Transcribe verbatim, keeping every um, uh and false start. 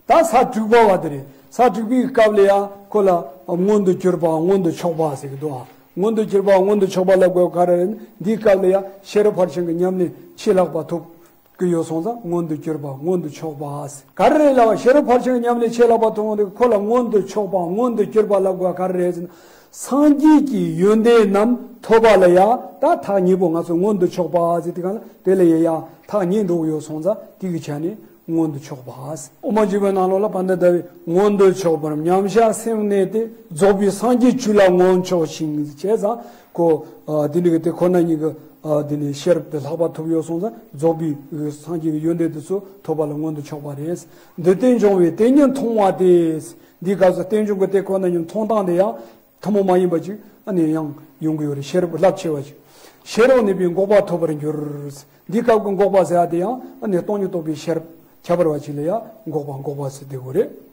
ད་ས་དྲུག་པ་བ་དེ་རེད། ས་དྲུག་པའི་སྐབས་ལ་ཡང་ཁོ་ལ་མངོན་དུ་གྱུར་པའམ་མངོན་དུ་ཕྱོགས་པ་ཟེར་གྱི་འདུག་ཨ། མངོན་དུ་གྱུར་པའམ་མངོན་དུ་ཕྱོགས་པ་ལབ་དགོས་ག་རེ་རེད། འདིའི་སྐབས་ལ་ཡང་ཤེས་རབ་ཕར་ཕྱིན་གྱི་ཉམས་ལེན་ཆེས་ལྷག་པ་ཐོབ་ཀྱི་ཡོད་སོང་ཙང་མངོན་དུ་གྱུར་པ་མངོན་དུ་ཕྱོགས་པ་ཟེར། ག་རེ་རེད་ལབ་པ། ཤེས་རབ་ཕར་ཕྱིན་གྱི་ཉམས་ལེན་ཆེས་ལྷག་པ་ཐོབ་འོང་དུས་ཁོ་ལ་མངོན་དུ་ཕྱོགས་པའམ་མངོན་དུ་གྱུར་པ་ལབ་དགོས་ག་རེ་རེད་ཟེར་ན། སངས་རྒྱས་ཀྱི་ཡོན་ཏན་རྣམས་ཐོབ་པ་ལ་ཡང་ད་ཐག་ཉེ་པོ། ང་ཚོ་མངོན་དུ་ཕྱོགས་པ་ཟེར་དུས་གང་ལ་དེ་ལ་ཡང་ཡང་ཐག་ཉེ་འགྲོ་གི་ཡོད་སོང་ཙང་དེ་གི་ཆ་ནས་མངོན་དུ་ཕྱོགས་པ། དབུ་མ་འཇུག་པའི་ནང་ལོགས་ལ་དཔལ་ལྡན་ཟླ་བས་མངོན་དུ་ཕྱོགས་པར་མཉམ་གཞག་སེམས་གནས་ཏེ། རྫོགས་པའི་སངས་རྒྱས་ཆོས་ལ་མངོན་ཕྱོགས་ཤིང་བྱས་ཙང་ཁོ། ཨ། དེ་འདྲ་གི་དེ་ཁོ་ན་ཉིད་ཀྱི། ཨ། དེ་ནས་ཤེས་རབ་དེ་ལྷག་པ་ཐོབ་ཡོད་སོང་ཙང་རྫོགས་པའི་སངས་རྒྱས་ཀྱི་ཡོན་ཏན་དེ་ཚོ་ཐོབ་པ་ལ་མངོན་དུ་ཕྱོགས་པ་རེད། འདི་རྟེན་འབྱུང་བས་དེ་ཉིད་མཐོང་བ་སྟེ། འདིའི་སྐབས་སུ་རྟེན་འབྱུང་གི་དེ་ཁོ་ན་ཉིད་མཐོང་སྟངས་དེ་ཡང་ཐུན་མོང་མ་ཡིན་པ་ཅིག་ཨ་ནི་ཡང་ཡོང་གི་ཡོད་རེད། ཤེས་རབ་རླབས་ཆེ་བ་ཅིག་ཤེས་རབ་གནས་པས་འགོག་པ་ཐོབ་པར་འགྱུར། འདིའི་སྐབས་ཀྱི་འགོག་པ་ཟེར་ཡ་དེ་ཡང་ཨ་ནི་སྟོང་ཉིད་རྟོགས་པའི་ཤེས་རབ་ཁྱད་པར་བ་ཅིག་ལ་ཡང་འགོག་པ་འགོག་པ་ཟེར་བསྡད་ཡོད་རེད།